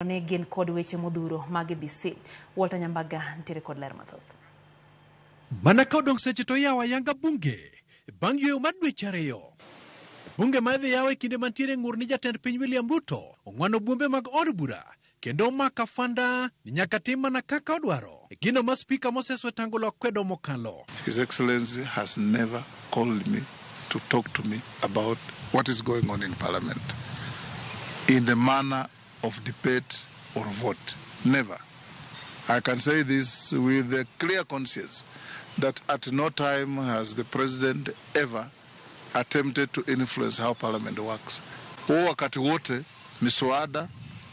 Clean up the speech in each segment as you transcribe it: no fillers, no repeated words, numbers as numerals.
Ne gin kod weche modhuro mag ABC. Walter Nyambaga nitiere kod ler mathoth. Mana ka odong' seche to iyawo ayanga bunge bang' yweyo mar dweche 2. Bunge ma idhi yaw e kinde mantiere ng'ur ni jatend piny William Ruto ong'wano buombe mag od bura kendo omako afanda ni nyaka tim mana kaka odwaro. Gino ma Spika Moses Wetangula okwedo mokalo. His Excellency has never called me to talk to me about what is going on in Parliament in the manner of debate or vote. Never. I can say this with a clear conscience that at no time has the president ever attempted to influence how parliament works. Huo wakati wote miswada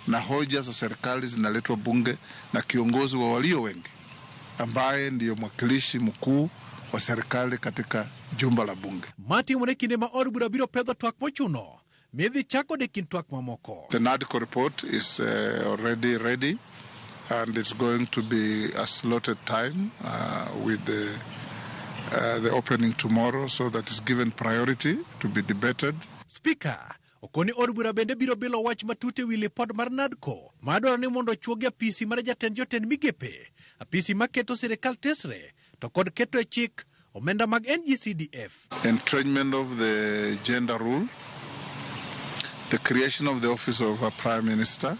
na hoja za serikali zinaletwa bunge na kiongozi wa walio wengi ambaye ndiyo mwakilishi mkuu wa serikali katika jumba la bunge. Matimore kinde ma od bura biro pedho twak mochuno midhi chako de kind twak mamoko. The NADCO report is already ready and it's going to be a slotted time with the opening tomorrow, so that it's given priority to be debated. Speaker okoni od bura bende biro bilo wach matut e wi lipot mar NADCO madwaro ni mondo ochuogi apisi mar jatend jotend migepe, apisi maketo sirikal tesre to kod keto e chik omenda mag NGCDF. Entrenchment of the gender rule, the creation of the office of a prime minister,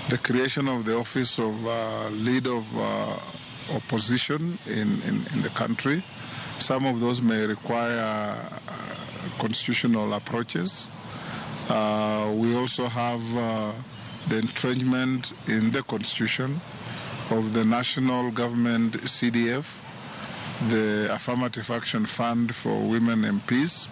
the creation of the office of leader of opposition in the country. Some of those may require constitutional approaches. We also have the entrenchment in the constitution of the national government CDF, the Affirmative Action Fund for Women MPs,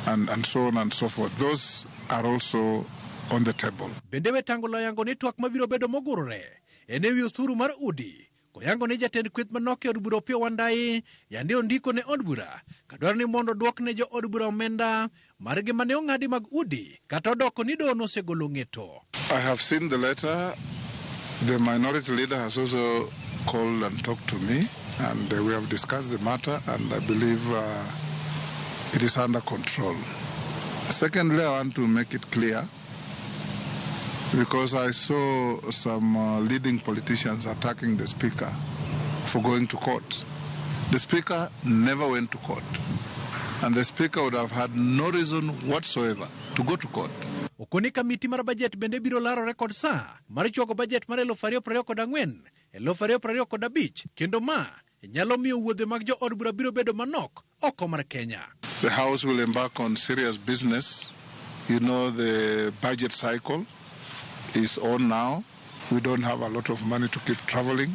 and so on and so forth. Those are also on the table. Bende Wetangula oyango ni twak mabiro bedo mogurore en ewi osuru mar udi koyango ni jatend kweth manok e od bura Opiyo Wandayi yande ondiko ne od bura kadwaro ni mondo oduok ne jo od bura omenda margi mane ong'adi mag udi kata odoko ni doho nosegolo ng'eto. I have seen the letter. The minority leader has also called and talked to me, and we have discussed the matter, and I believe it is under control. Secondly, I want to make it clear, because I saw some leading politicians attacking the speaker for going to court. The speaker never went to court, and the speaker would have had no reason whatsoever to go to court. Okoni kamiti mar bajet bende biro larore kod saa mar chwago bajet mar 2024 2025 kendo ma nyalo miyo wuodhe mag jo od bura biro bedo manok oko mar Kenya. The House will embark on serious business. You know, the budget cycle is on now. We don't have a lot of money to keep traveling,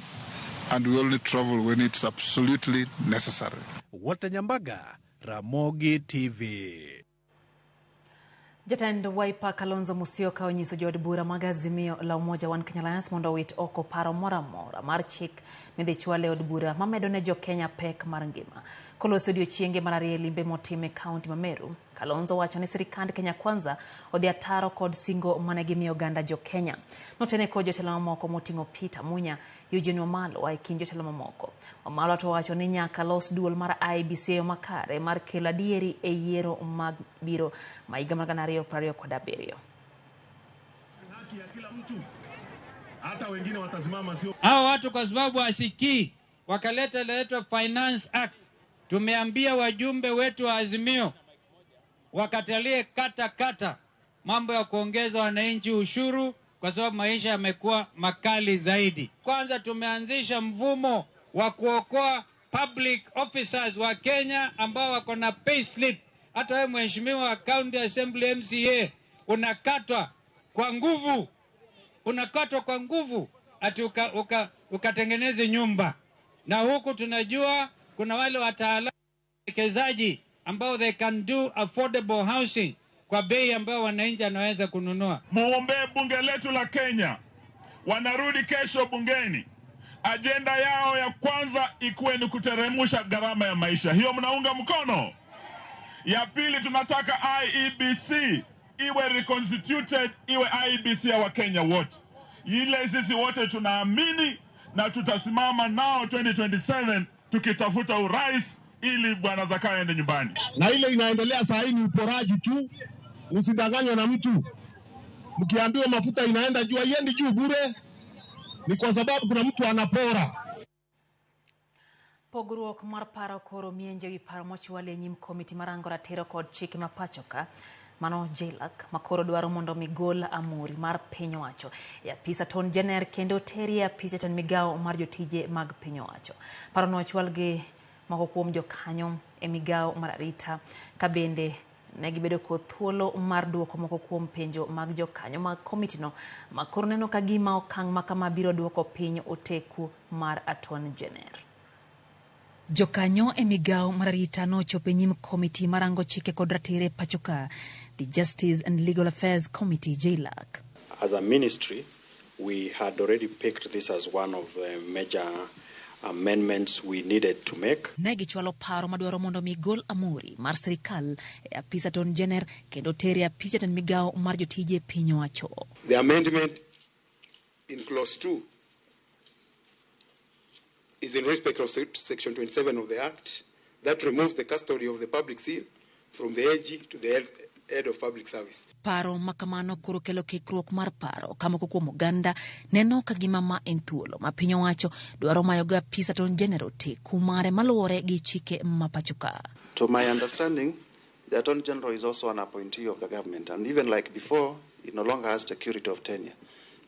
and we only travel when it's absolutely necessary. Walter Nyambaga, Ramogi TV. Jatend Wiper Kalonzo Musyoka onyiso jood bura mag Azimio la Umoja One Kenya Alliance mondo owit oko paro moro amora mar chik midhi chwal e od bura mamedo ne jo Kenya pek mar ngima. Koloso odiochienge mar ariyo e limbe motime kaunti ma Meru, Kalonzo wacho ni sirikand Kenya Kwanza odhi ataro kod singo mane gimiyo oganda jo Kenya. Notene kod jotelo mamoko moting'o Peter Munya, Eugene Wamalwa e kind jotelo mamoko. Wamalwa to wacho ni nyaka los duol mar IEBC e yo makare mar kelo adieri e yiero mag biro ma higa mar 2027. Hao watu kwa sababu hasikii wakaleta inaitwa Finance Act. Tumeambia wajumbe wetu wa Azimio wakatalie kata kata mambo ya kuongeza wananchi ushuru kwa sababu maisha yamekuwa makali zaidi. Kwanza tumeanzisha mfumo wa kuokoa public officers wa Kenya ambao wako na pay slip. Hata wewe mheshimiwa wa County Assembly MCA unakatwa kwa nguvu. Unakatwa kwa nguvu ati ukatengeneze nyumba. Na huku tunajua kuna wale wataalamu wekezaji ambao they can do affordable housing kwa bei ambayo wananchi wanaweza kununua. Muombe bunge letu la Kenya. Wanarudi kesho bungeni. Agenda yao ya kwanza ikuwe ni kuteremsha gharama ya maisha. Hiyo mnaunga mkono? Ya pili tunataka IEBC iwe reconstituted, iwe IEBC ya Wakenya wote. Ile sisi wote tunaamini na tutasimama nao 2027 tukitafuta urais ili Bwana Zakayo aende nyumbani. Na ile inaendelea saa hii ni uporaji tu. Usidanganywe na mtu. Mkiambiwa mafuta inaenda juu, haiendi juu bure, ni kwa sababu kuna mtu anapora. Pogruok mar paro koro mienje wi paro mochwal e nyim komiti marango ratiro kod chike ma pacho ka mano JLAC makoro dwaro mondo mi gol amuri mar piny owacho e apis Attorney General kendo teri e apis jatend migao mar jotije mag piny owacho. Parono ochwal gi moko kuom jokanyo e migao mar arita ka bende ne gibedo kod thuolo mar duoko moko kuom penjo mag jokanyo mag komitino ma koro neno ka gima okang' ma kama biro duoko piny oteku mar Attorney General. Jokanyo e migao mar arita nochopo e nyim komiti marango chike kod ratiro e pacho ka, the Justice and Legal Affairs Committee JLAC. As a ministry, we had already picked this as one of the major amendments we needed to make. Ne gichwalo paro madwaro mondo mi gol amuri mar sirikal e apis Attorney General kendo tere e apis jatend migao mar jotije piny owacho. The amendment in clause 2 is in respect of section 27 of the Act that removes the custody of the public seal from the AG to the head of public service. Paro makamano koro kelo kikruok mar paro ka moko kuom oganda neno ka gima ma en thuolo ma piny owacho dwaro mayo go apis Attorney General teku mare maluwore gi chike ma pacho ka. To my understanding, the Attorney General is also an appointee of the government, and even like before, he no longer has security of tenure.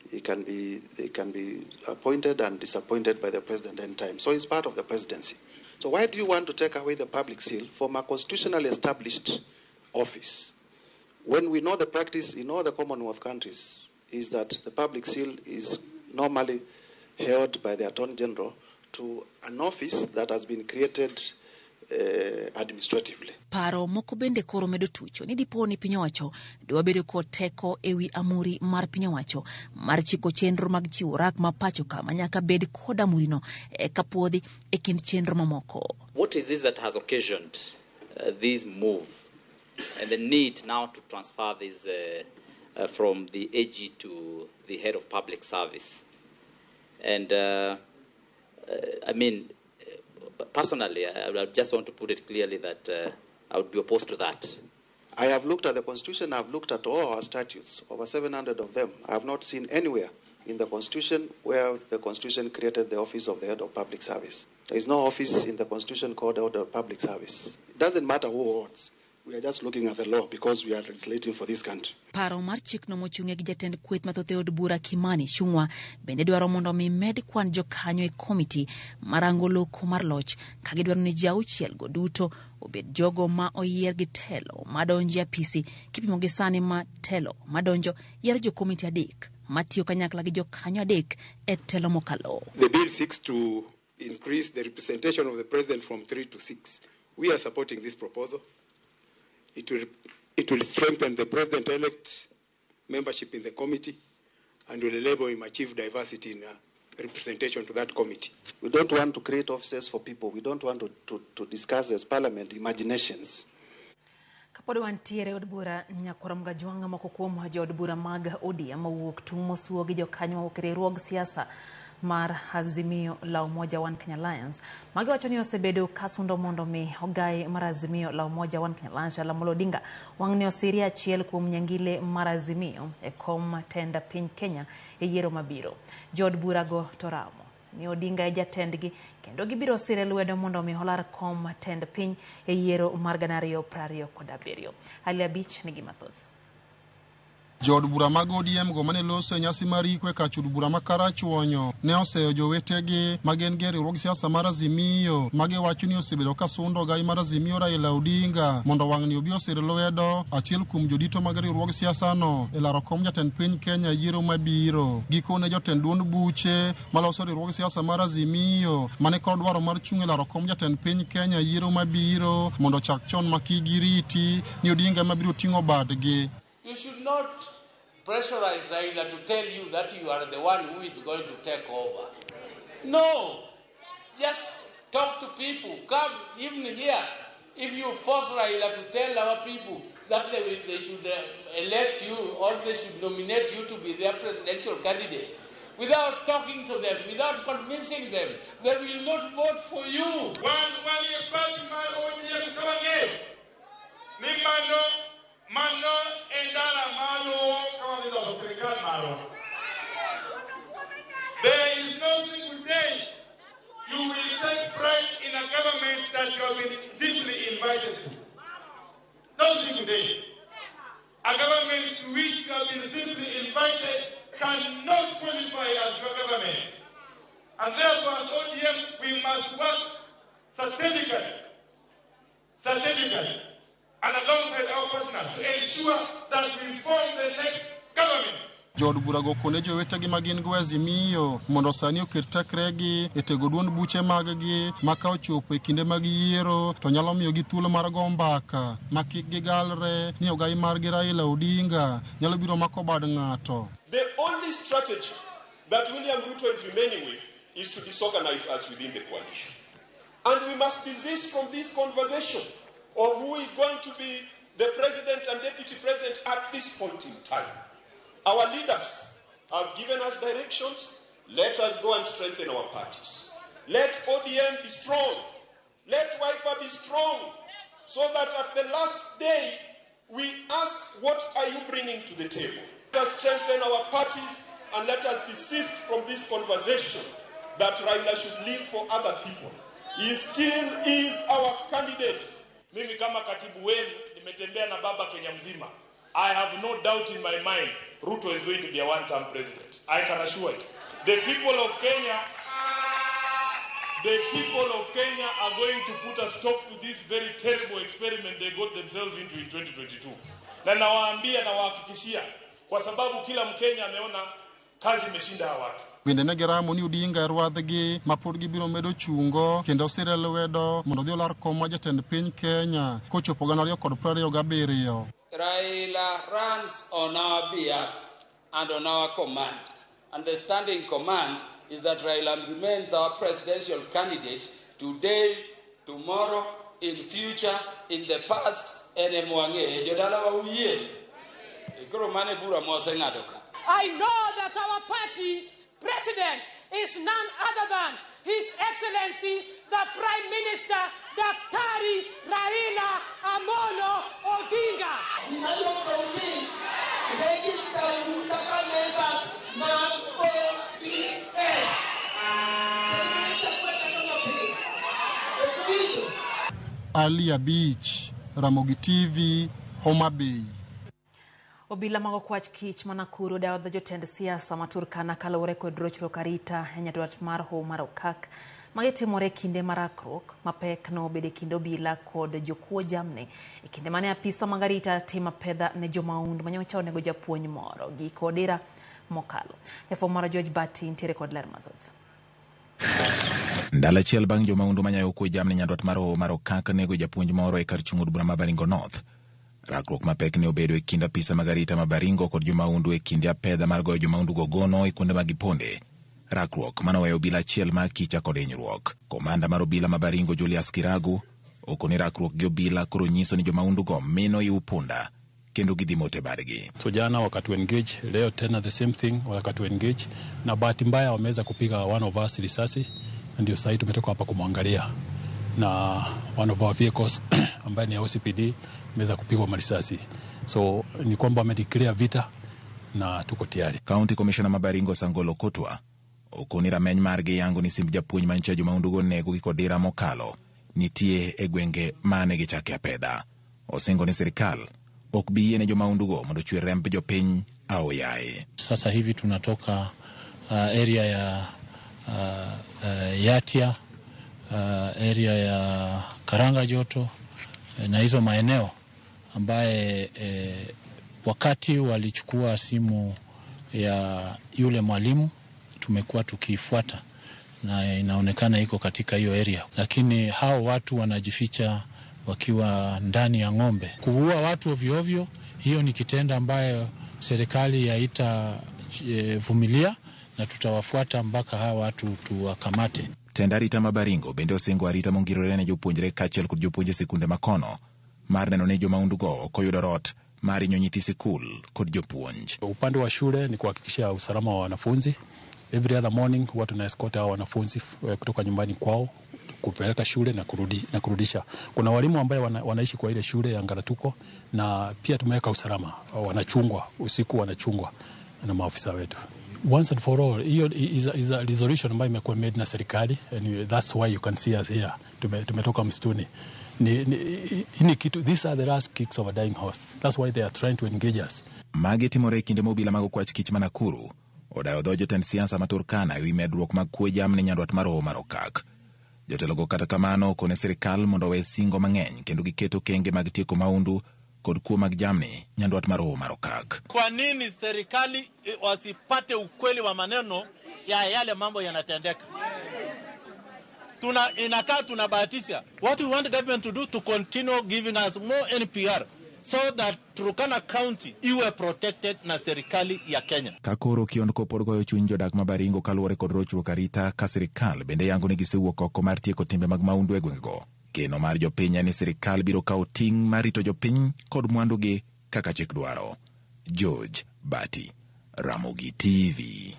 He can be appointed and disappointed by the president any time. So he's part of the presidency. So why do you want to take away the public seal from a constitutionally established office? When we know the practice in all the Commonwealth countries is that the public seal is normally held by the Attorney General to an office that has been created administratively. Paro moko bende koro medo tucho ni dipo ni piny owacho dwa bedo kod teko ewi amuri mar piny owacho mar chiko chenro mag chiwo rak ma pacho ka ma nyaka bed kod amurino eka puodhi e kind chenro mamoko. What is this that has occasioned this move and the need now to transfer this from the AG to the head of public service? And I mean, personally, I just want to put it clearly that I would be opposed to that. I have looked at the Constitution, I have looked at all our statutes, over 700 of them. I have not seen anywhere in the Constitution where the Constitution created the office of the head of public service. There is no office in the Constitution called the head of public service. It doesn't matter who holds. We are just looking at the law because we are legislating for this country. Paro mar chikno mochung'ie gi jatend kweth mathoth e od bura Kimani Ichung'wa bende dwaro mondo mi med kwan jokanyo e komiti marango loko mar loch ka gidwaro ni ji auchiel go duto obed jogo ma oyier gi telo madonjo e apisi kipimo gi sani ma telo madonjo yiero jo komiti adek matiyo kanyakla gi jokanyo adek e telo mokalo. The bill seeks to increase the representation of the president from 3 to 6. We are supporting this proposal. It will strengthen the president-elect membership in the committee and will enable him achieve diversity in representation to that committee. We don't want to create offices for people. We don't want to discuss as parliament imaginations. Kapod wantiere od bura nyakwar Mgajwang'a moko kuom jood bura mag ODM mowuok tung' mosuo gi jokanyo mawuok e riwruog siasa mar Azimio la Umoja One Kenya Alliance. Magi wacho ni osebedo kasundo mondo mi ogai mar Azimio la Umoja One Kenya Alliance Raila Amolo Odinga wang'ni osirie achiel kuom nyangile mar Azimio e kom tend piny Kenya e yiero mabiro. Jood burago to ramo ni Odinga e jatendgi kendo gibiro sire lwedo mondo mi olar kom tend piny e yiero mar 2027. Ali abich nigi mathoth. Jood bura mag ODM go mane loso e nyasi mar iko e kach od bura ma Karachuonyo ne oseyo jowetegi ma gin gi riwruog siasa mar Azimio magiwacho ni osebedo ka sundo gai mar Azimio Raila Odinga mondo wang'ni obi osir lwedo achiel kuom jodito mag riwruog siasa no e laro kom jatend piny Kenya yiero mabiro. Gikone jotend duond buche maloso riwruog siasa mar Azimio mane kod dwaro mar chung' e laro kom jatend piny Kenya yiero mabiro mondo ochak chon ma kik giriti ni Odinga ema biro ting'o badgi. You should not pressurize Raila to tell you that you are the one who is going to take over. No. Just talk to people. Come even here. If you force Raila to tell our people that they should elect you or they should nominate you to be their presidential candidate, without talking to them, without convincing them, they will not vote for you. Mano e ndara maluwo ka wadhi loso sirikal marwa. There is no single day you will take pride in a government that you have been simply invited to. No single day. A government to which you have been simply invited cannot qualify as your government. And therefore, as ODM, we must work strategically, and alongside our partners to ensure that we form the next government. Jood burago kone jowetegi ma gin go Azimio mondo sani oket tekregi e tego duond buche mag-gi ma ka ochopo e kinde mag yiero to nyalo miyogi thuolo mar go mbaka ma kik gigalre ni ogai margi Raila Odinga nyalo biro mako bad ng'ato. The only strategy that William Ruto is remaining with is to disorganize us within the coalition. And we must desist from this conversation of who is going to be the president and deputy president at this point in time. Our leaders have given us directions. Let us go and strengthen our parties. Let ODM be strong. Let Wiper be strong. So that at the last day, we ask, what are you bringing to the table? Let us strengthen our parties and let us desist from this conversation that Raila should live for other people. He still is our candidate. Mimi kama katibu wenu nimetembea na baba Kenya mzima. I have no doubt in my mind Ruto is going to be a one-term president. I can assure you. The people of Kenya are going to put a stop to this very terrible experiment they got themselves into in 2022. Na nawaambia na wahakikishia, kwa sababu kila Mkenya ameona kazi imeshinda hawa watu. Bende ne giramo ni Odinga e rwadhgi ma pod gibiro medo chungo kendo sire lwedo mondo odhi olar kom mar jatend piny Kenya kochopo 2027. Raila runs on our behalf and on our command. And the standing command is that Raila remains our presidential candidate today, tomorrow, in future, in the past, and emwang'e jodala wa uyie. Koro mane bura moseng'ado ka. I know that our party president is none other than His Excellency, the Prime Minister, Daktari Raila Amolo Odinga. Alia Beach, Ramogi TV, Homa Bay. Obila mag okwach kich ma Nakuru dawo dho jotend siasa ma Turkana kaluwore kod rochruok arita e nyandwat mar Hoho mar Okak. Magi timore e kinde ma rakruok mapek nobedo e kind obila kod jokuo jamni e kinde mane apisa mag arita timo apedha ne jomaundu manyocha onego japuonj moro giko dira mokalo. Jafwambo mar George Bati nitiere kod ler mathoth. Ndalo achiel bang' jomaundu manyayo kuo jamni nyandwat mar Hoho mar Okak nego japuonj moro e kar chung' od bura ma Baringo North. Rakruok mapek ne obedo e kind apisa mag arita ma Baringo kod jomaundu e kinde apedha mar goyo jomaundu go gono e kuonde ma giponde. Rakruok manoweyo obila achiel ma kicha kod hinyruok. Komanda mar obila ma Baringo Julius Kiragu okoni rakruok gi obila koro nyiso ni jomaundu go mino iw punda kendo gidhi mote badgi. So jana wakatu engage, leo tena the same thing wakatu engage, na bahati mbaya wameweza kupiga one of us risasi, ndio sasa tumetoka hapa kumwangalia, na one of our vehicles ambaye ni OCPD imeweza kupigwa marisasi. So ni kwamba wamedeclare vita na tuko tayari. County Commissioner ma Baringo Sangolo Kotwa okoni rameny margi yango ni simb japuonj manyicha jomaundu go nego gi kodira mokalo nitie e gwenge mane gichake apedha. Osingo ni sirikal ok bi yiene jomaundu go mondo ochwer remb jopiny aoyaye. Sasa hivi tunatoka area ya Yatia, area ya Karanga Joto na hizo maeneo ambaye wakati walichukua simu ya yule mwalimu tumekuwa tukiifuata na inaonekana iko katika hiyo area, lakini hao watu wanajificha wakiwa ndani ya ng'ombe. Kuua watu ovyo ovyo, hiyo ni kitendo ambayo serikali haitavumilia na tutawafuata mpaka hawa watu tuwakamate. Tend arita ma Baringo bende osingo arita mongirore ne jopuonjre kaachiel kod jopuonje sikunde makono mar neno ni jomaundu go ok oyudo rot mar hinyo nyithi sikul kod jopuonj. Upande wa shule ni kuhakikisha usalama wa wanafunzi. Every other morning huwa tuna escort hao wanafunzi kutoka nyumbani kwao kupeleka shule na na kurudisha. Kuna walimu ambaye wanaishi kwa ile shule ya Ngaratuko, na pia tumeweka usalama, wanachungwa usiku, wanachungwa na maafisa wetu. Once and for all, hiyo is a resolution ambayo imekuwa made na serikali, and that's why you can see us here. Tumetoka msituni. Ni kitu, these are the last kicks of a dying horse. That's why they are trying to engage us. Magi timore e kinde ma obila mag okwach kich ma Nakuru odayo dho jotend siasa ma Turkana ewi medruok mag kwe jamni nyandwat mar Hoho mar Okak. Jotelogo kata kamano okone sirikal mondo owe singo mang'eny kendo giket okenge mag tieko maundu kod kuo mag jamni nyandwat mar Hoho mar Okak. Kwa nini serikali wasipate ukweli wa maneno ya yale mambo yanatendeka? Inakaa tunabahatisha. What we want government to do, to continue giving us more NPR so that Turkana County iwe protected na serikali ya Kenya. Ka koro kiondko pod goyo chuny jodak ma Baringo kaluwore kod rochruok arita ka sirikal bende yango ni gisewuok oko mar tieko timbe mag maundu e gwengego. Geno mar jopiny en ni sirikal biro kawo ting' mar rito jopiny kod mwandugi kaka chik dwaro. George Bati, Ramogi TV.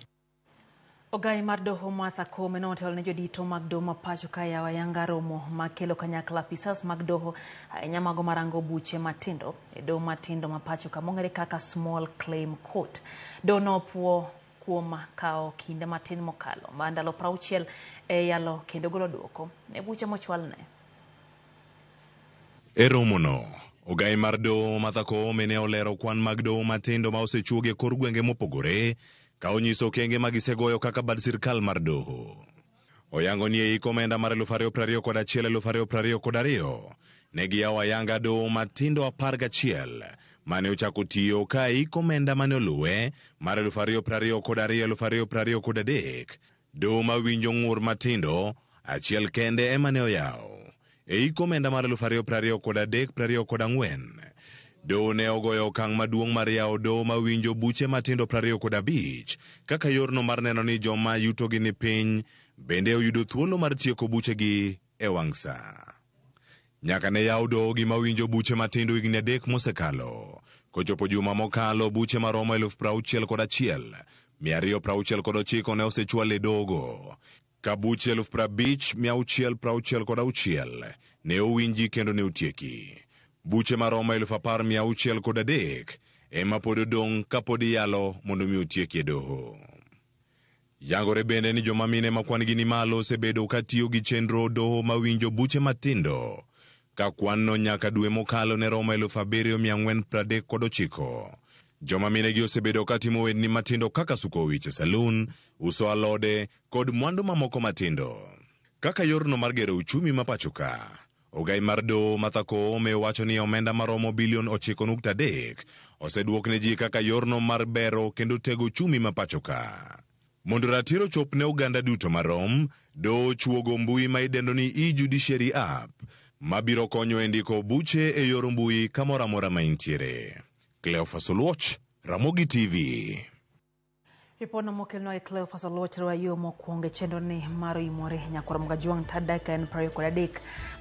Ogai mar doho Martha Koome notelo ne jodito mag doho ma pacho ka yawo ayanga romo makelo kanyakla apisas mag doho ahinya mago marango buche matindo e doho matindo ma pacho ka mong'ere kaka Small Claim Court. Doho nopuo kuom kawo kinde matin mokalo ma ndalo 60 e yalo kendo golo duoko ne buche mochwalne. E romono, ogai mar doho Martha Koome ne olero kwan mag doho matindo ma osechuogi e kor gwenge mopogore ka onyiso okenge ma gisegoyo kaka bad sirkal mar doho. Oyango ni e hik omenda mar 2021-2022 ne giyawo ayanga doho matindo 11 mane ochako tiyo ka hik omenda mane oluwe mar 2022-2023 doho mawinjo ng'ur matindo achiel kende ema ne oyawo. E hik omenda mar 2023-2024 doho ne ogoyo okang' maduong' mar yawo doho mawinjo buche matindo 25 kaka yorno mar neno ni joma yutogi ni piny bende oyudo thuolo mar tieko buchegi e wang' sa. Nyaka ne yaw doho gi mawinjo buche matindo higni 3 mosekalo. Kochopo juma mokalo, buche maromo 61,269 ne osechwal e dogo, ka buche 50,666 ne owinji kendo ne otieki. Buche maromo 10,603 ema pod odong' kapod iyalo mondo mi otieki e doho. Yangore bende ni joma mine ma kwan gi ni malo osebedo ka tiyo gi chenro doho mawinjo buche matindo, ka kwanno nyaka dwe mokalo ne romo 7,439. Joma mine gi osebedo ka timo wendni matindo kaka suko wich e salun, uso alode kod mwandu mamoko matindo. Kaka yorno mar gero uchumi ma pacho ka, ogai mar doho Martha Koome wacho ni omenda maromo bilion 9.3 oseduok ne ji kaka yorno mar bero kendo tego uchumi ma pacho ka. Mondo ratiro chop ne oganda duto marom, doho chuogo mbui ma idendo ni e-Judiciary app mabiro konyo e ndiko buche e yor mbui kamoro amora ma intiere. Cleophas Oluoch, Ramogi TV. Ripodno mokelnwa gi Cleophas Oluoch riwa yo mokwongo e chenro ni mar oimore nyakwar Mgajwang' ta dakika en 23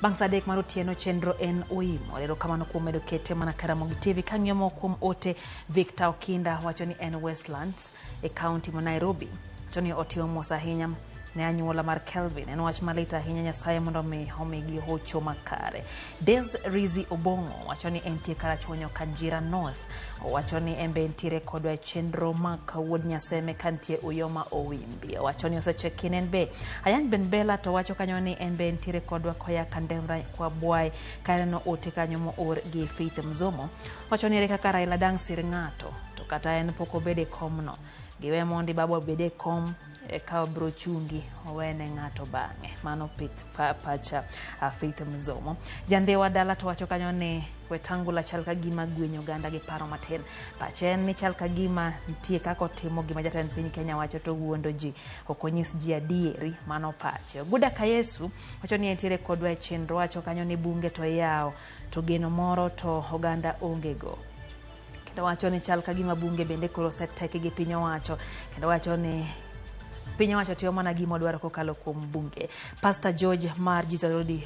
bang' sa 3 mar otieno chenro en oimore. Erokamano kuom medo kete mana ka Ramogi TV. Kang'iyo moko kuom ote, Victor Okinda wacho ni en Westlands e kaunti ma Nairobi. Wacho ni otimo mos ahinya ne anyuola mar Kelvin. En wach malit ahinya, Nyasaye mondo mi omigi hocho makare. Des Rizi Obong'o wacho ni entie Karachuonyo Kanjira North. Owacho ni en be entiere kodwa e chenro mak wuod Nyaseme kantie Uyoma Owimbi. Owacho ni osecheck in en be. Ayany Ben Bella to wacho kanyo ni en be entiere kodwa koya Kandemra kwa Bwai. Kaneno ote kanyo moor gi Faith Mzomo. Wacho ni ere kaka Raila dang' sir ng'ato to kata en pok obede komno. Giwe mondi baba obede kom eka obiro chungi owene ng'ato bang'e. Mano pacha Faith Mzomo. Jandhiwa dala to wacho kanyo ni Wetangula chal ka gima gwenyo oganda gi paro matin. Pache en ni chal ka gima nitie kaka otimo gima jatend piny Kenya wacho to wuondo ji. Ok onyis ji adieri, mano pache. Oguda Kayesu wacho ni entiere kodwa e chenro, wacho kanyo ni bunge to yawo to geno moro to oganda onge go. Kendo wacho ni chal ka gima bunge bende koro oseteki gi piny owacho. Kendo wacho ni Piny owacho timo mana gima odwaro kokalo kuom bunge. Pastor George mar Jesus Rodi,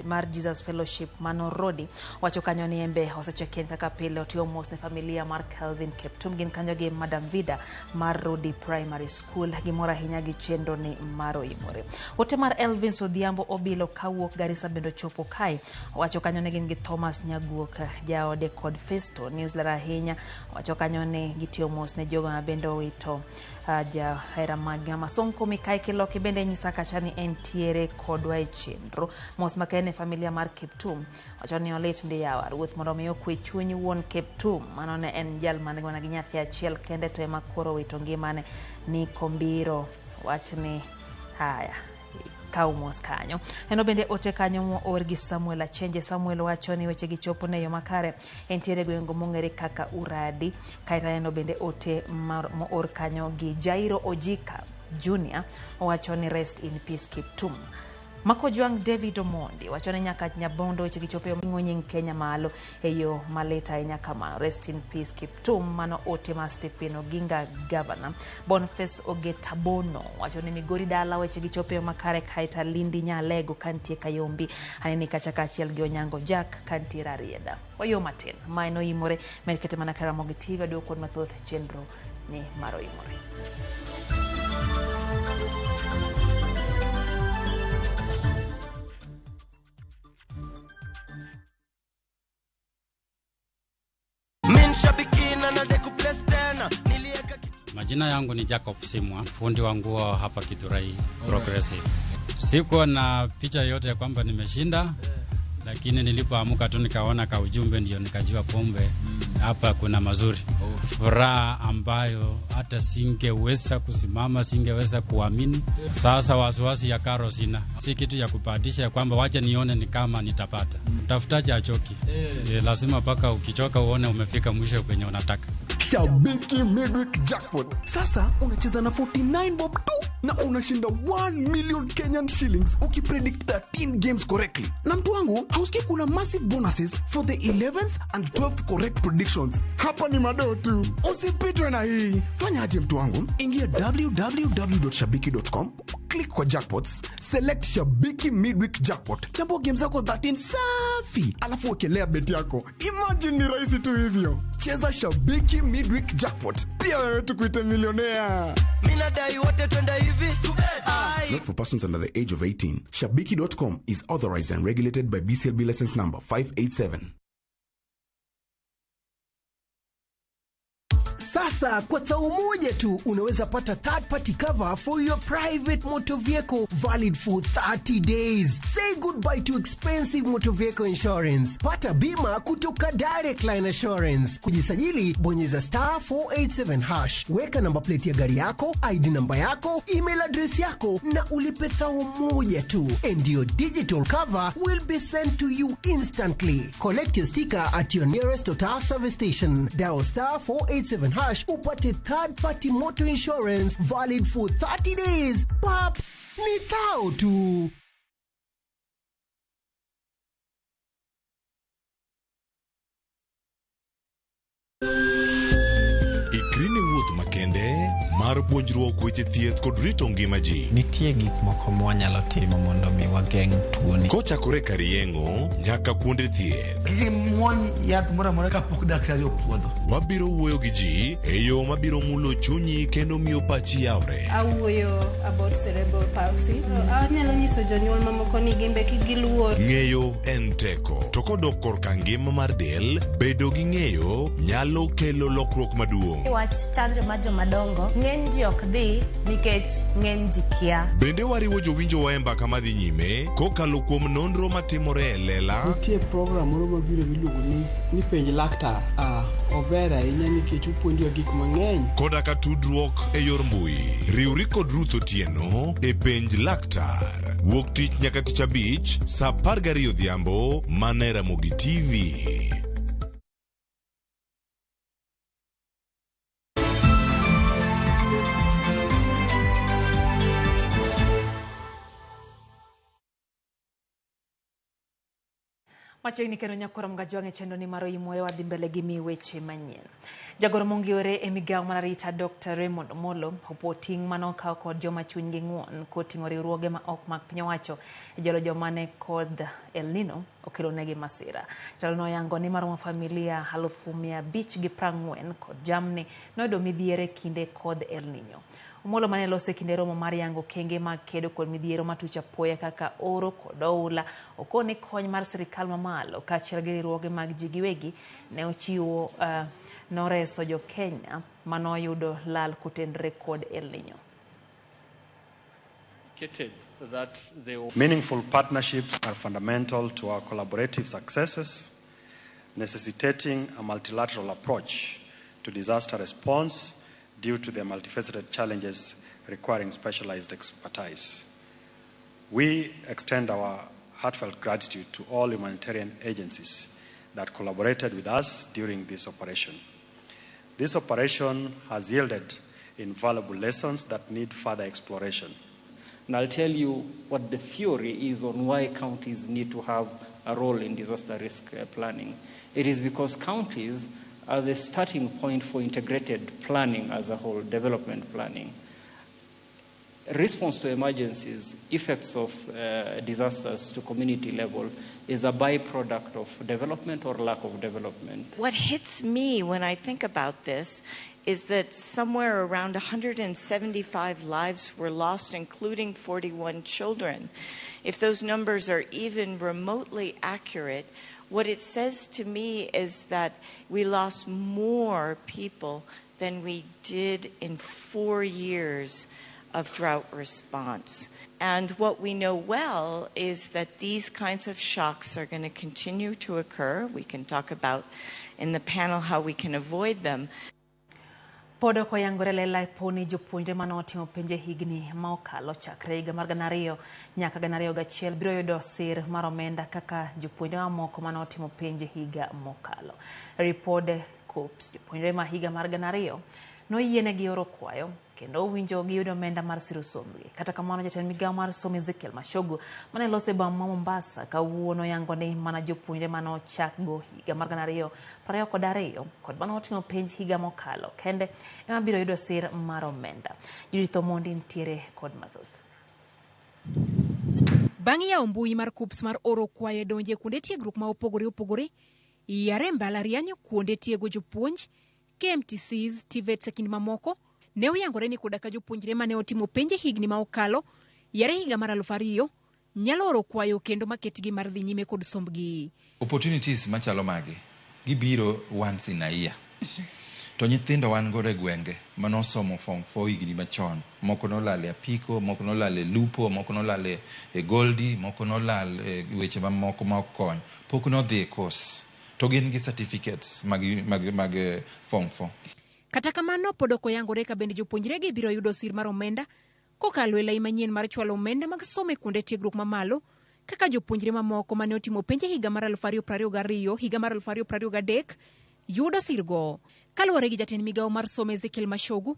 mar Jesus Fellowship mano Rodi wacho kanyo ni embe osecheken kaka pile otiyo mos ne familia mar Kelvin Kiptum gin kanyo gi Madam Vida mar Rodi Primary School gimor ahinya gi chenro ni mar oimore. Ote mar Elvin Odhiambo Obilo kawuok Garissa bende ochopo kae owacho kanyo ni gin gi Thomas Nyaguok jaode kod Festo News ler ahinya owacho kanyo ni gitiyo mos ne jogo ma bende owito jahera mag Mama Sonko Mikai Kiloki bende nyisa kacha ni entiere kodwa e chenro mos makende ne familia mar Kiptum wacho ni olit ndi yawa ruoth mondo mi okwe chuny wuon Kiptum mano ne en jal man mana gi nyathi achiel kende to ema koro owito ngimane ni Kombiro wach ni haya kaw mos kanyo. Neno bende ote kanyo moor gi Samuel Achenje. Samuel wacho ni weche gi chopo ne yo makare entiere gweng' mong'ere kaka Uradi. Kaeto aneno bende ote moor kanyo gi Jairo Ojika Junior owacho ni rest in peace Kiptum. Makojwang' David Omondi wacho ni nyaka Nyabondo weche gi chopo e nying Kenya malo e yo malit ahinya kamano. Rest in peace Kiptum. Mano ote mar Stephen Oginga Governor. Boniface Ogetabono wacho ni Migori dala weche gi chopo e yo makare kaeto Lindi Nyalego kantie Kayombi. Aneni kacha kaachiel gi Onyango Jack kantie Rarieda. Oyo matin ma en oimore med kete mana Karamogi TV aduogo kod mathoth chenro ni mar oimore. Majina yangu ni Jacob Simwa, fundi wa nguo hapa Githurai Progressive. Sikuwa na picha yote ya kwamba nimeshinda, lakini nilipoamka tu nikaona ka ujumbe ndio nikajua pombe hapa kuna mazuri. Furaha ambayo hata singeweza kusimama, singeweza kuamini. Sasa wasiwasi ya karo sina. Si kitu ya kupatisha ya kwamba wacha nione ni kama nitapata. Mtafutaji achoki. Lazima paka ukichoka uone umefika mwisho kwenye unataka. Shabiki Midweek Jackpot. Sasa unacheza na 49 bob tu na unashinda 1 million Kenyan shillings ukipredict 13 games correctly. Na mtu wangu, hausikii kuna massive bonuses for the 11th and 12th correct predictions. Hapa ni madoo tu. Usipitwe na hii. Fanya aje mtu wangu? Ingia www.shabiki.com, click kwa jackpots, select Shabiki Midweek Jackpot. Chambua games zako 13 safi, alafu wekelea bet yako. Imagine ni rahisi tu hivyo. Cheza Shabiki Midweek Jackpot. Pia wewe tukuite millionaire. Mina dai wote twende hivi. Not for persons under the age of 18. Shabiki.com is authorized and regulated by BCLB license number 587. Sasa kwa thao moja tu unaweza pata third party cover for your private motor vehicle valid for 30 days. Say goodbye to expensive motor vehicle insurance. Pata bima kutoka Direct Line Assurance. Kujisajili bonyeza star 487 hash. Weka namba plate ya gari yako, ID namba yako, email address yako na ulipe thao moja tu. And your digital cover will be sent to you instantly. Collect your sticker at your nearest Total service station. Dial star 487 hash upate third party motor insurance valid for 30 days. Pap, ni thao tu. Ikri ne wuoth makende mar puonjruok weche thieth kod rito ngima ji. Nitie gik moko mwanyalo timo mondo mi wageng' tuoni. Kochakore kar yeng'o nyaka kuonde thieth. Kik imuony yath moro amora kapok daktari opuodho. Wabiro wuoyo gi ji e yo mabiro mulo chunyi kendo miyo pachi yawre. Awuoyo about cerebral palsy. Anyalo nyiso jonyuol mamoko ni gimbe kik giluor. Ng'eyo en teko. To kodok korka ngima mar del, bedo gi ng'eyo nyalo kelo lokruok maduong'. Wach chanjo mar jomadongo, ng'eny ji ok dhi nikech ng'eny ji kia. Bende wariwo jowinjowa e mbaka madhi nyime kokalo kuom nonro matimore e lela. Nitie program moro mabiro miluongo ni penj laktar. Ober ahinya nikech opuonjowa gik mang'eny. Koda ka tudruok e yor mbui. Riwri kod Ruth Otieno e penj laktar. Wuok tich nyaka tich abich saa 12 odhiambo mana e Ramogi TV. Machiegni kendo nyakwar Mgajwang' e chenro ni mar Oimore wadhi mbele gi mi weche manyien. Jagoro mongirore e migawo mar arita Dr. Raymond Omollo opuo ting' mane okaw kod joma chunygi ng'won koting'o riwruoge ma ok mag piny owacho e jolo joma ne kodh El Nino okelonegi masira. Jatelo noyango ni maromo familia 540,000 kod jamni noyudo midhiero e kinde kodh El Nino. Omollo mane loso e kinde romo mar yango okenge mag kedo kod midhiero matuch apoya kaka oro kod oula okoni kony mar sirikal mamalo kaachiel gi riwruoge mag ji giwegi ne ochiwo noreso jo Kenya manoyudo lal kotenore kod El Nino. Meaningful partnerships are fundamental to our collaborative successes, necessitating a multilateral approach to disaster response due to the multifaceted challenges requiring specialized expertise. We extend our heartfelt gratitude to all humanitarian agencies that collaborated with us during this operation. This operation has yielded invaluable lessons that need further exploration. And I'll tell you what the theory is on why counties need to have a role in disaster risk planning. It is because counties are the starting point for integrated planning as a whole, development planning. Response to emergencies, effects of disasters to community level is a byproduct of development or lack of development. What hits me when I think about this is that somewhere around 175 lives were lost, including 41 children. If those numbers are even remotely accurate, what it says to me is that we lost more people than we did in 4 years of drought response. And what we know well is that these kinds of shocks are going to continue to occur. We can talk about in the panel how we can avoid them. Pod ok oyangore lela po ni jopuonjre mane otimo penj e higni ma okalo chakre higa mar 2000 nyaka 2001 biro yudo sir mar omenda kaka jopuonjre mamoko mane otimo penj e higa mokalo. Ripod KUCCPS jopuonjre ma higa mar 2000 noyienegi oro kwayo kendo owinjo giyud omenda mar siro sombgi. Kata kamano jatend migawo mar somo Ezekiel Machogu mane loso e boma ma Mombasa kawuono yango ni mana jopuonjre mane ochakgo higa mar 2022 kod mane otimo penj higa mokalo kende ema biro yudo sir mar omenda. Judith Omondi nitiere kod mathoth. Bang' yawo mbui mar KUCCPS mar oro kwayo e donjo e kuonde tiegruok ma opogore opogore, yare mbalariany, kuonde tiego jopuonj, KMTCs, TVETs e kind mamoko, ne oyangore ni koda ka jopuonjre mane otimo penj e higni ma okalo yare higa mar 2000 nyalo oro kwayo kendo maketgi mar dhi nyime kod sombgi. Opportunities machalo magi gibiro once in a year. To nyithindo wan godo e gwenge manosomo form 4 higni machon, moko nolal e apiko, moko nolal e lupo, moko nolal e goldi, moko nolal e weche mamoko ma ok kony, pok nodhi e course to gin gi certificates mag form 4. Kata kamano pod ok oyangore ka bende jopuonjregi biro yudo sir mar omenda kokalo e lai manyien mar chwalo omenda mag somo e kuonde tiegruok mamalo kaka jopuonjre mamoko mane otimo penj e higa mar 2022 higa mar 2023 yudo sirgo. Kaluwore gi jatend migawo mar somo Ezekiel Machogu,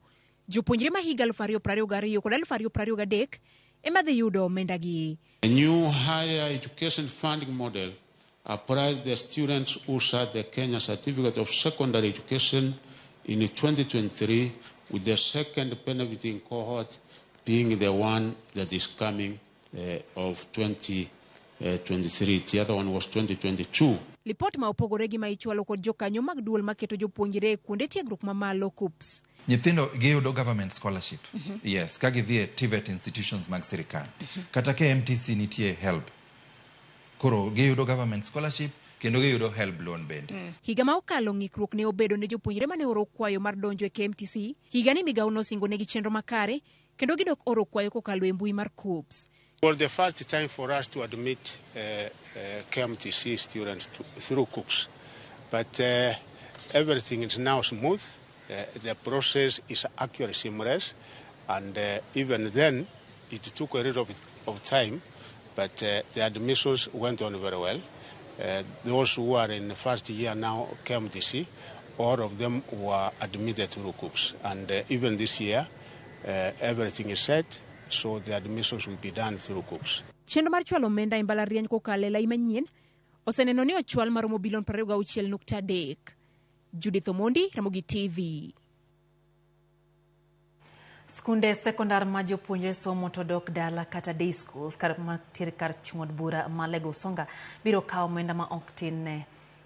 jopuonjre ma higa 2022 kod 2023 ema dhi yudo omendagi. A new higher education funding model applied the students who sat the Kenya Certificate of Secondary Education in 2023, with the second benefiting cohort being the one that is coming of 2023. The other one was 2022. Lipot ma opogore gi ma ichwalo kod jokanyo mag duol maketo jopuonjre e kuonde tiegruok mamalo KUCCPS. Nyithindo giyudo government scholarship. Yes, ka gidhi e TVET institutions mag sirikal. Kata KMTC nitie HELB. Koro giyudo government scholarship kendo giyudo HELB loan bende. Higa ma okalo ng'ikruok ne obedo ne jopuonjre mane oro kwayo mar donjo e KMTC. Higa ni migawo nosingo negi chenro makare kendo gidok oro kwayo kokalo e mbui mar KUCCPS. It was the first time for us to admit KMTC students through KUCCPS, but everything is now smooth. The process is actually seamless, and even then it took a little bit of time, but the admissions went on very well. Those who are in the first year now, KMTC, all of them were admitted through KUCCPS, and even this year, everything is set, so the admissions will be done through KUCCPS. Chenro mar chwalo omenda e mbalariany kokalo e lai manyien oseneno ni ochwal maromo bilion 26.3. Judith Omondi, Ramogi TV. Skunde sekondar ma jopuonjre somo to dok dala kata day schools kar mantiere kar chung' od bura ma Alego Usonga biro kawo omenda ma ok tin ne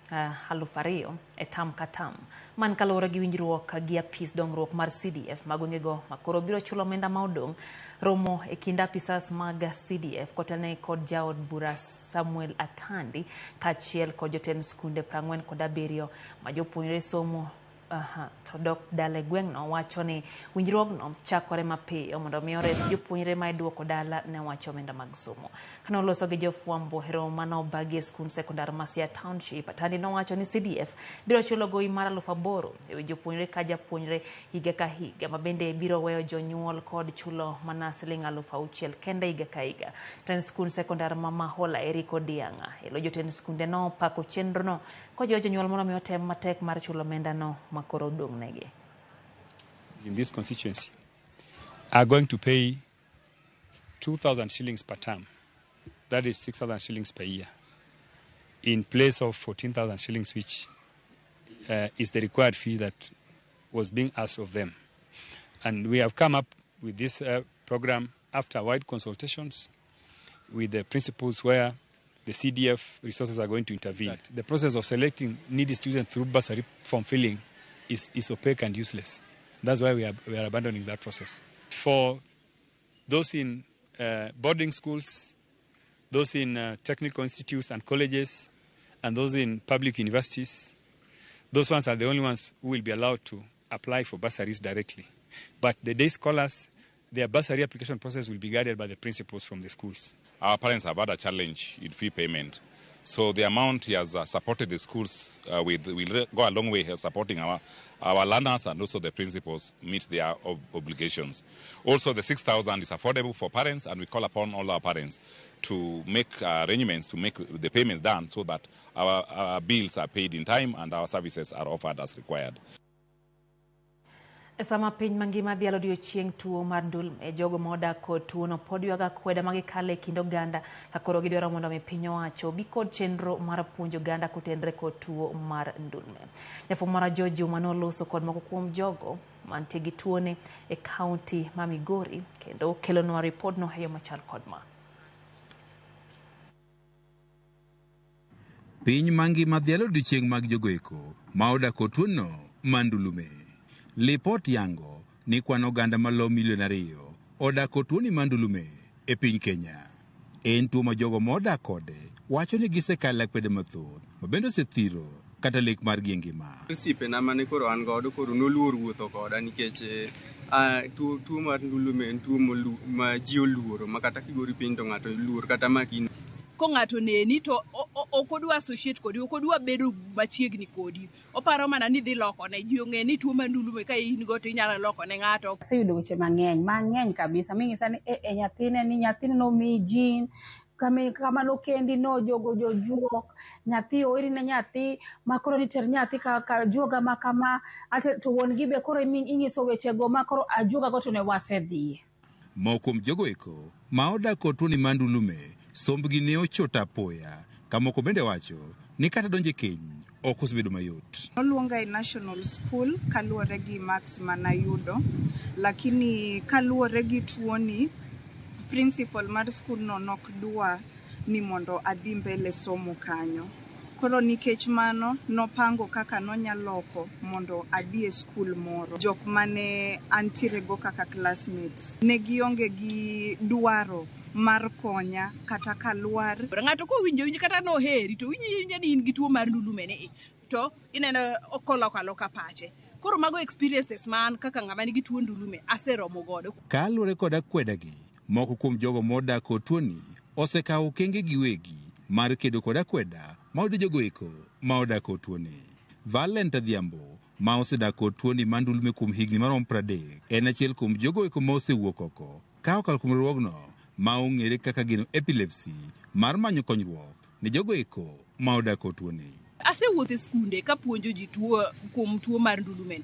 2,000 e tam ka tam. Man kaluwore gi winjruok gi apis dongruok mar CDF ma gwengego ma koro biro chulo omenda ma odong' romo e kind apisas mag CDF kotelne kod jaod bura Samuel Atandi kaachiel kod jotend skunde 47 ma jopuonjre somo to dok dala e gweng'no wacho ni winjruogno chakore mapiyo mondo mi ores jopuonjre ma iduoko dala ne wach omenda mag somo. Kane oloso gi jofwambo e romo mane obagi e skund sekondar ma Siaya Township, Atandi nowacho ni CDF biro chulo gowi mar 8,000 ewi jopuonjre ka japuonjre higa ka higa, ma bende biro weyo jonyuol kod chulo mana siling 6,000 kende higa ka higa. Jatend skund sekondar ma Mahola Eric Odianga elo jotend skunde no pako chenrono kojiwo jonyuol mondo mi otem matek mar chulo omendano ma koro odong' negi. In this constituency are going to pay 2,000 shillings per term, that is 6,000 shillings per year, in place of 14,000 shillings, which is the required fee that was being asked of them. And we have come up with this program after wide consultations with the principals where the CDF resources are going to intervene. The process of selecting needy students through bursary form filling is opaque and useless. That's why we are abandoning that process. For those in boarding schools, those in technical institutes and colleges, and those in public universities, those ones are the only ones who will be allowed to apply for bursaries directly. But the day scholars, their bursary application process will be guided by the principals from the schools. Our parents have had a challenge in fee payment. So the amount he has supported the schools with will go a long way in supporting our learners and also the principals meet their obligations. Also, the 6,000 is affordable for parents, and we call upon all our parents to make arrangements to make the payments done so that our bills are paid in time and our services are offered as required. E sama piny mangima dhialo odiochieng' tuo mar ndulme, jogo ma odak kod tuono pod ywago akweda ma gikale e kind oganda ka koro gidwaro mondo mi piny owacho obi kod chenro mar puonjo oganda kotenre kod tuo mar ndulme. Jafwambo mara George Juma noloso kod moko kuom jogo mantie gi tuoni e kaunti ma Migori kendo kelonwa ripodno e yo machal kod ma. Piny mangima dhialo odiochieng' mag jogoeko ma odak kod tuono mar ndulme. Lipot yango ni kwan oganda malo milion 2 odak kod tuoni mar ndulme e piny Kenya. En tuo ma jogo modak kode wacho ni gisekalo akwede mathoth ma bende osethiro kata lek margi e ngima. Osiepena mane koro an godo koro noluor wuotho koda nikech tuo mar ndulme en tuo ma ji oluoro ma kata kigori piny to ng'ato luor kata maki. Ko ng'ato neni to ok odwa associate kodi, ok odwa bedo machiegni kodi. Oparo mana ni dhi lokone. Ji ong'e ni tuo mar ndulme ka in go to inyalo lokone ng'ato. Aseyudo weche mang'eny kabisa. Ming'isa ni nyathine ni nyathine nomiyi jin, kama nokendi no jogo jojuok, nyathi oiri ne nyathi, ma koro niter nyathi ka juoga ma kama, ate to wuon gi be koro ing'iso wechego ma koro ajuoga go to ne wasedhiye. Moko kuom jogo eko ma odak kod tuoni mar ndulme sombgi ne ochot apoya, ka moko bende wacho ni kata donjo e keny ok osebedo mayot. Noluonga e national school kaluwore gi marks manayudo, lakini kaluwore gi tuoni, principal mar school no nok dwa ni mondo adhi mbele somo kanyo. Koro nikech mano nopango kaka nonyaloko mondo adhi e school moro. Jok mane antiere go kaka classmates ne gionge gi dwaro mar konya kata kalwar. Ng'ato kowinjo winjo kata noheri to winjo ni in gi tuo mar ndulme ni to ineno okoloko aloka pache. Koro mago experiences man kaka ng'ama nigi tuo ndulme aseromo godo. Kaluwore kod akwedagi, moko kuom jogo modak kod tuoni osekawo okenge giwegi mar kedo kod akweda ma oyudo jogo eko ma odak kod tuoni. Valent Adhiambo ma osedak kod tuoni mar ndulme kuom higni maromo 30 en achiel kuom jogo eko ma osewuok oko ka okalo kuom riwruogno ma ong'ere kaka geno epilepsy mar manyo konyruok ne jogo eko ma odak kod tuoni. Asewuotho e skunde kapuonjo ji tuo kuom tuo mar ndulme.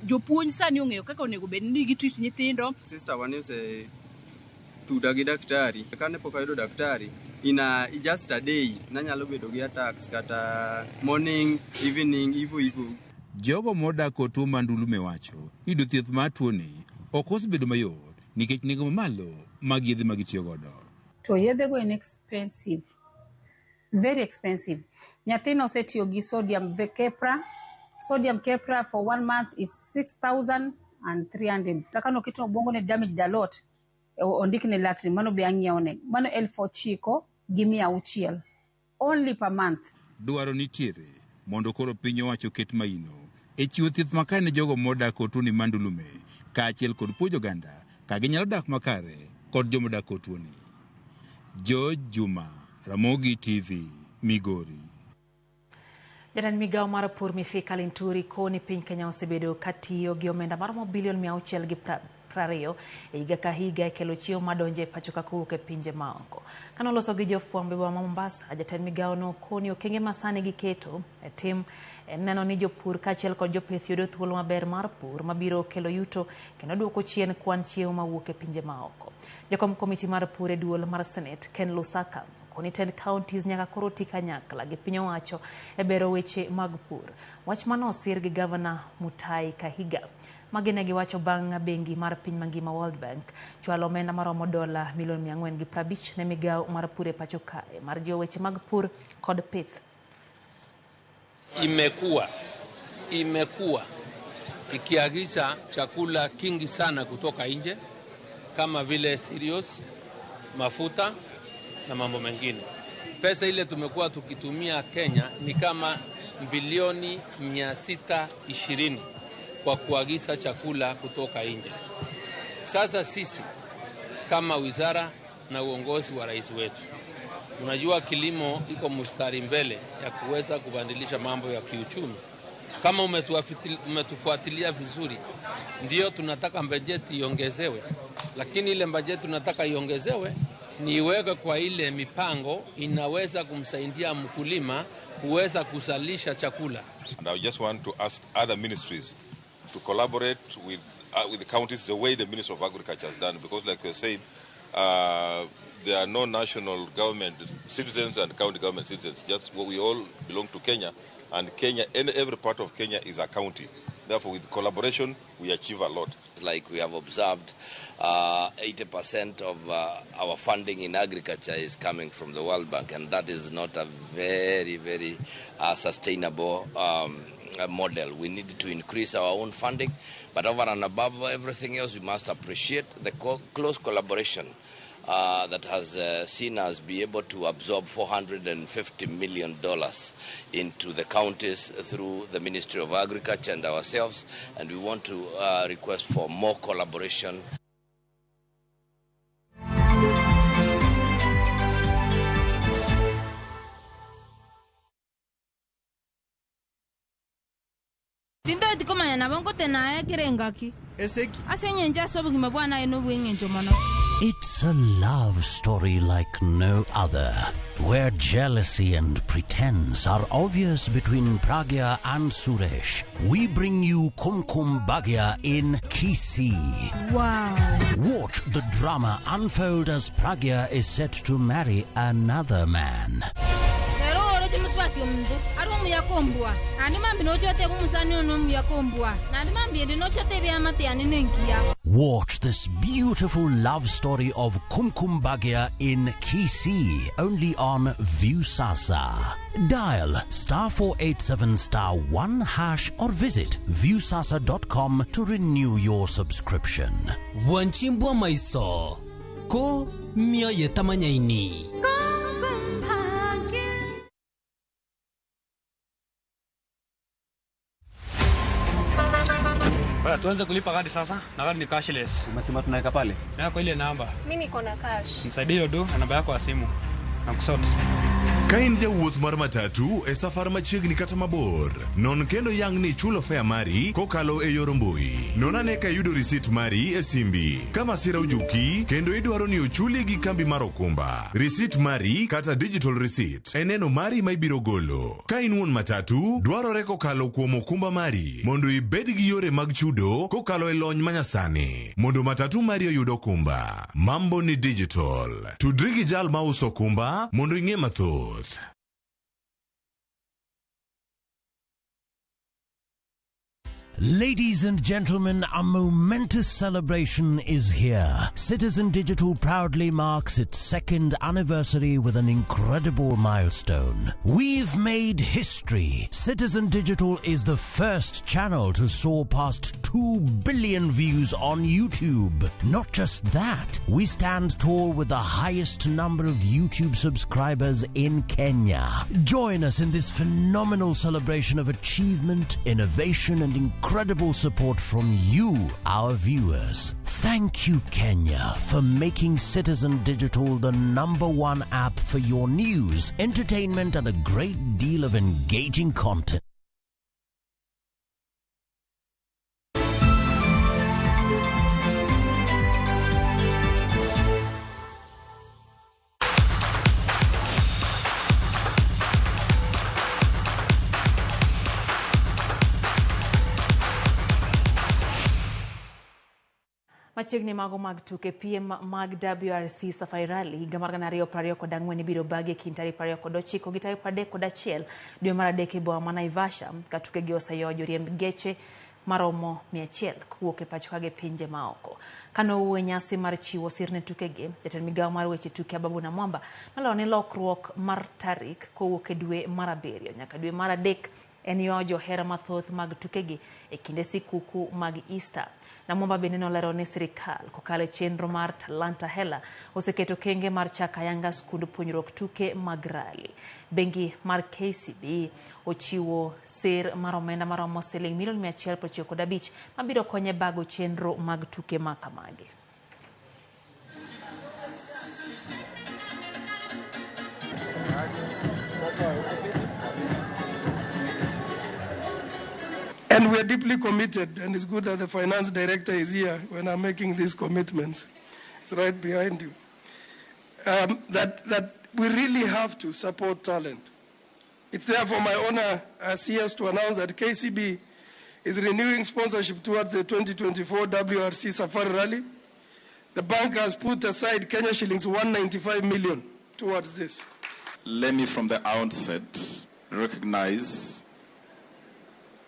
Jopuonj sani ong'eyo kaka onego bed ni gitreat nyithindo. Sister wa ne ose Notuda gi daktari. Kane pok ayudo daktari, in a just a day nanyalo bedo gi attacks kata morning, evening, hivyo hivyo. Jogo modak kod tuo mar ndulme wacho ni yudo thieth mar tuoni ok osebedo mayot nikech nengo mamalo mag yedhe ma gitiyo godo. To yedhego en expensive, very expensive. Nyathino osetiyo gi sodium Keppra. Sodium Keppra for 1 month is 6,300. Kaka noketo obwongo ne damaged a lot, ondikne Latin, mano be ang'iewo mano 9,600 only per month. Dwaro nitiere mondo koro piny owacho ket maino e chiwo thieth makare ne jogo modak kod tuoni mar ndulme kaachiel kod puonjo oganda ka ginyalo dak makare kod joma odak kod tuoni. George Juma, Ramogi TV, Migori. Jatend migawo mar pur Mithika Linturi koni piny Kenya osebedo katiyo gi omenda maromo bilion 620 e higa ka higa e kelo chiemo madonjo e pacho ka kowuok e pinje maoko. Kanoloso gi jofwambo e boma ma Mombasa, jatend migawo no koni okenge ma sani giketo e tim neno ni jopur kaachiel kod jopith yudo thuolo maber mar pur mabiro kelo yuto kendo duoko chien kwan chiemo mawuok e pinje maoko. Jakom komiti mar pur e duol mar Senate Ken Lusaka koni tend counties nyaka koro ti kanyakla gi piny owacho e bero weche mag pur. Wach mano osir gi Gavana Mutahi Kahiga. Magi ne giwacho bang' bengi mar piny mangima World Bank chwalo omenda maromo dola milion 450 ne migawo mar pur e pacho kae mar jiwo weche mag pur kod pith. Imekuwa ikiagiza chakula kingi sana kutoka nje kama vile cereals, mafuta na mambo mengine. Pesa ile tumekuwa tukitumia Kenya ni kama bilioni 620 kwa kuagiza chakula kutoka nje. Sasa sisi kama wizara na uongozi wa rais wetu, unajua kilimo iko mstari mbele ya kuweza kubadilisha mambo ya kiuchumi. Kama umetufuatilia vizuri, ndio tunataka bajeti iongezewe, lakini ile bajeti tunataka iongezewe ni iweke kwa ile mipango inaweza kumsaidia mkulima kuweza kuzalisha chakula. And I just want to ask other ministries to collaborate with the counties the way the Ministry of Agriculture has done, because like we said, there are no national government citizens and county government citizens. Just we all belong to Kenya, and Kenya, every part of Kenya is a county. Therefore, with collaboration, we achieve a lot. Like we have observed, 80% of our funding in agriculture is coming from the World Bank, and that is not a very, very sustainable model. We need to increase our own funding, but over and above everything else, we must appreciate the close collaboration that has seen us be able to absorb $450 million into the counties through the Ministry of Agriculture and ourselves, and we want to request for more collaboration. It's a love story like no other, where jealousy and pretense are obvious between Pragya and Suresh. We bring you Kumkum Bhagya in Kisii. Wow. Watch the drama unfold as Pragya is set to marry another man. Watch this beautiful love story of Kumkum Bhagya in Kisii, only on Viusasa. Dial *487*1# or visit viusasa.com to renew your subscription. Wanchimbwa maiso ko mioyo tamanyaini. Tuanze kulipa kadi sasa na kadi ni cashless. Umesema tunaweka pale? Na kwa ile namba. Mimi niko na cash. Nisaidie hiyo do na namba yako ya simu. Na kusort. Ka in jawuoth mar matatu e safar machiegni kata mabor, non kendo yang ni ichulo fare mari kokalo e yor mbui. Non ane ka iyudo risit mari e simbi. Ka masira ojuki kendo idwaro ni ochuli gi kambi mar okumba, risit mari kata digital receipt e neno mari ma ibiro golo. Ka in wuon matatu, dwarore kokalo kuom okumba mari mondo ibed gi yore mag chudo kokalo e lony manyasani mondo matatu mari oyud okumba. Mambo ni digital. Tudri gi jal mauso okumba mondo ing'e mathoth. Ladies and gentlemen, a momentous celebration is here. Citizen Digital proudly marks its second anniversary with an incredible milestone. We've made history. Citizen Digital is the first channel to soar past 2 billion views on YouTube. Not just that, we stand tall with the highest number of YouTube subscribers in Kenya. Join us in this phenomenal celebration of achievement, innovation, and incredible support from you, our viewers. Thank you, Kenya, for making Citizen Digital the number one app for your news, entertainment, and a great deal of engaging content. Machiegni mago mag tuke piem mag WRC Safari Rally higa mar 2024 ibiro bagi e kind tarik 29 gi tarik 31 dwe mar adek e boma ma Naivasha ka tukegi oseywayo joriemb geche maromo 100 kowuok e pacho ka gi pinje maoko. Kane owuoyo e nyasi mar chiwo sir ne tukegi, jatend migawo mar weche tuke Ababu Namwamba noloro ni lokruok mar tarik kowuok e dwe mar abiriyo nyaka dwe mar adek en ywayo johera mathoth mag tukegi e kinde sikuku mag Easter. Namwamba bende nolero ni sirikal kokalo e chenro mar Talanta Hela oseketo okenge mar chako ayanga skund puonjruok tuke mag rally. Bengi mar KCB ochiwo sir mar omenda maromo siling milion 195 mabiro konye bago chenro mag tuke ma kamagi. And we are deeply committed, and it's good that the finance director is here when I'm making these commitments. It's right behind you. That we really have to support talent. It's therefore my honor as CS to announce that KCB is renewing sponsorship towards the 2024 WRC Safari Rally. The bank has put aside Kenya shillings 195 million towards this. Let me from the outset recognize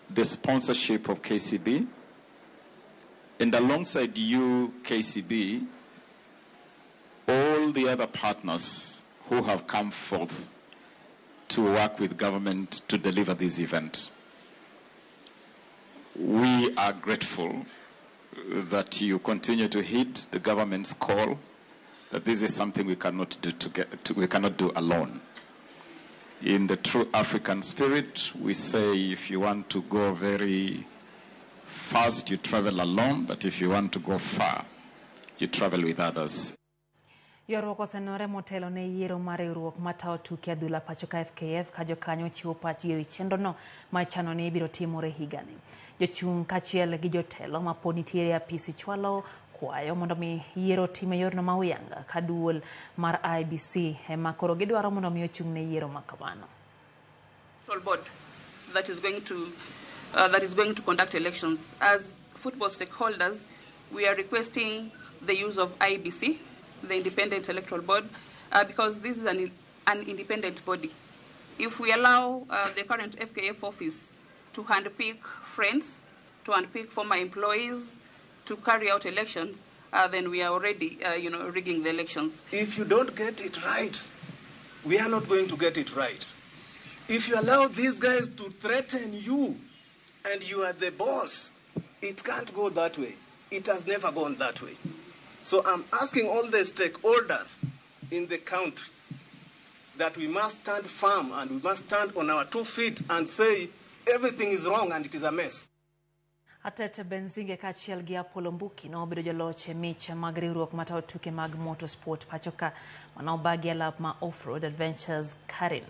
the sponsorship of KCB, and alongside you, KCB, all the other partners who have come forth to work with government to deliver this event. We are grateful that you continue to heed the government's call that this is something we cannot do together, we cannot do alone. In the true African spirit, we say if you want to go very fast, you travel alone, but if you want to go far, you travel with others. Ywaruok osenore motelo ne yiero mar riwruok matayo tuke adhula pacho ka FKF ka jokanyo chiwo pachgi ewi chenrono ma ichano ni ibiro timore higani. Jochung' kaachiel gi jotelo mapod nitiere e apisi chwalo kwayo mondo mi yiero otim e yorno ma huyanga ka duol mar IEBC ema koro gidwaro mondo mi ochung' ne yiero ma kamano. Board that is going to conduct elections. As football stakeholders, we are requesting the use of IEBC, the Independent Electoral Board, because this is an independent body. If we allow the current FKF office to handpick friends, to handpick former employees, to carry out elections, then we are already, rigging the elections. If you don't get it right, we are not going to get it right. If you allow these guys to threaten you, and you are the boss, it can't go that way. It has never gone that way. So I'm asking all the stakeholders in the country that we must stand firm and we must stand on our 2 feet and say everything is wrong and it is a mess. Atete Benzinge kaachiel gi Apollo Mbuki nobedo joloch e mich mag riwruok matayo tuke mag motorsport pachoka manobagi e lap ma Offroad Adventures Karen.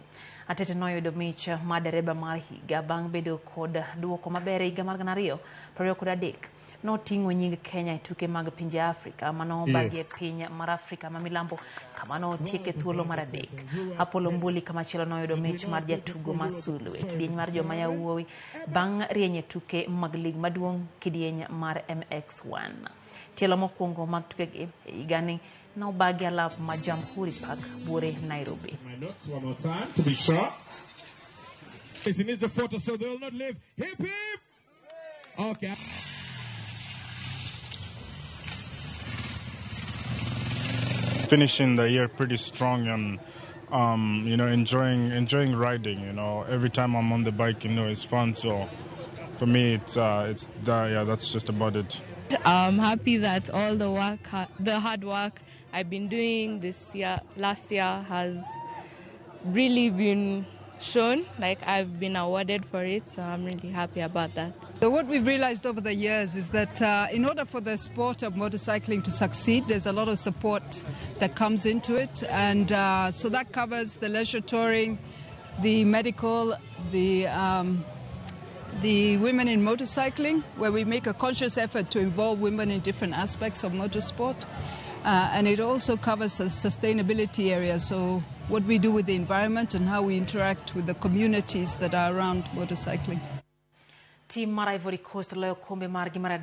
Atete noyudo mich mar dereba mar higa bang' bedo kod duoko maber e higa mar 2023. Noting'o nying Kenya e tuke mag pinje Afrika manobagi e piny mar Afrika ma milambo kama notieke thuolo mar 3. Apollo Mbuli kamachielo noyudo mich mar jatugo ma sulwe e kidieny mar joma yawuowi bang' rieny e tuke mag lig maduong' kidieny mar MX1. Tielo mokwongo mag tukegi e higani nobagi alap ma Jamhuri Park, Buore, Nairobi. My notes one more time to be sure. He needs a photo so they will not leave. Hip hip! Okay. Finishing the year pretty strong and you know, enjoying riding. You know, every time I'm on the bike, you know, it's fun. So for me, it's yeah, that's just about it. I'm happy that all the work, the hard work I've been doing this year, last year, has really been shown. Like, I've been awarded for it, so I'm really happy about that. So what we've realized over the years is that in order for the sport of motorcycling to succeed, there's a lot of support that comes into it, and so that covers the leisure touring, the medical, the women in motorcycling, where we make a conscious effort to involve women in different aspects of motorsport. And it also covers the sustainability area, so what we do with the environment and how we interact with the communities that are around motorcycling. Team mar Ivory Coast loyo kombe margi mar 3.